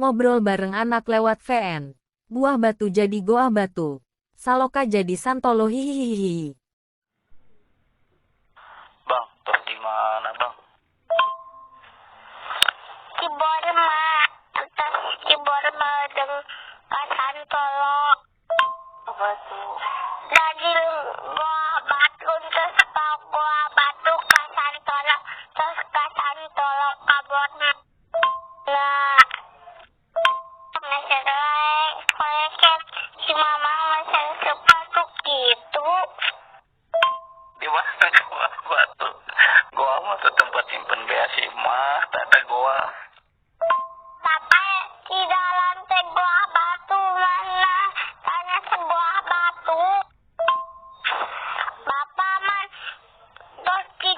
Ngobrol bareng anak lewat VN. Buah batu jadi goa batu. Saloka jadi Santolo, hihihihi. Bang, terus di mana, Bang? Di Borma, terus di Borma jeung ka Santolo. Batu. Dari goa batu terus ka goa batu ka Santolo, terus ka Santolo ka Borma. Nah, si mama mesen sepatu gitu. Di mana goa batu? Goa mah tuh tempat simpen bea si mah, tak ada goa. Papa di dalam teh goa batu mana? Tanya sebuah batu. Bapak mah terus di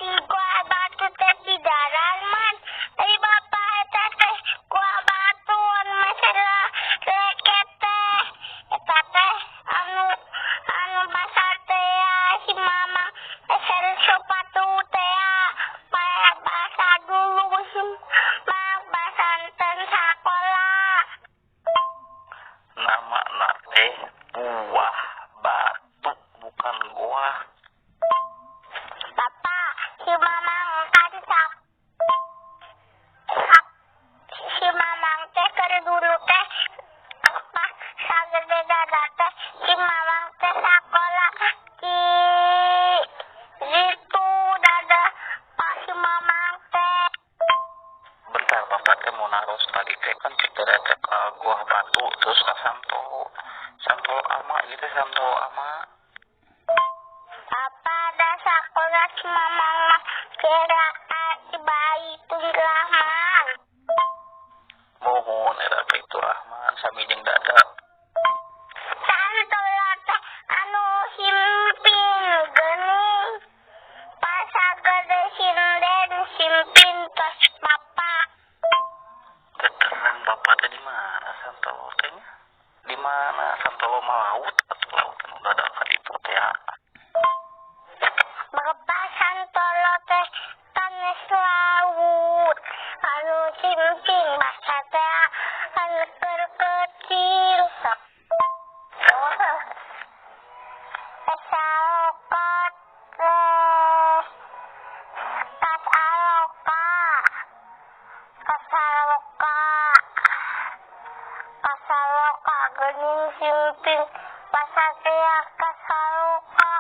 goa batu teh di dalam man. Dari bapak eta teh goa batu masalah leket teh. Eta teh anu anu basah teh ya, si mama mesen sepatu teh ya. Para basah dulu si mama basah ten sakola. Nama nak teh buah batu bukan goa. Bapak, si mamang kan sak, sak si mamang teh keur dulu teh apa sagede dada teh si mamang teh sakola di situ dada pak si mamang teh. Bentar, bapak teh mau naros tadi teh kan kita datang ke goa batu terus ke Santolo. Santolo ama gitu, Santolo ama. Apa ada sakola si mamang mah kira si bayi Rahman. Mohon era Baitur Rahman sami jeung dada. Santolo teh anu simpin geuning. Pas sagede sinden simpin tos bapak. Terang bapak teh di mana Santolo teh nya? Di mana Santolo mah laut atau lautan udah ada ka ditu teh ya. Bapak Santolo teh tanes laut. Anu simpin basa teh anu keur kecil. Saloka teh kasaloka kasaloka kasaloka geuning simpin basa teh kasaloka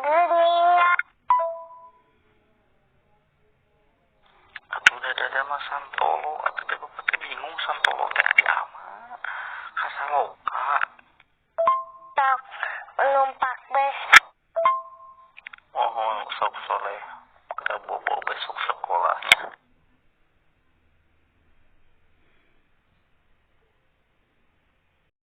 geuning. Atuh da dada mah Santolo atuh teh bapak teh bingung Santolo teh di ama kasaloka. Sok numpak bus. Mohon sok soleh.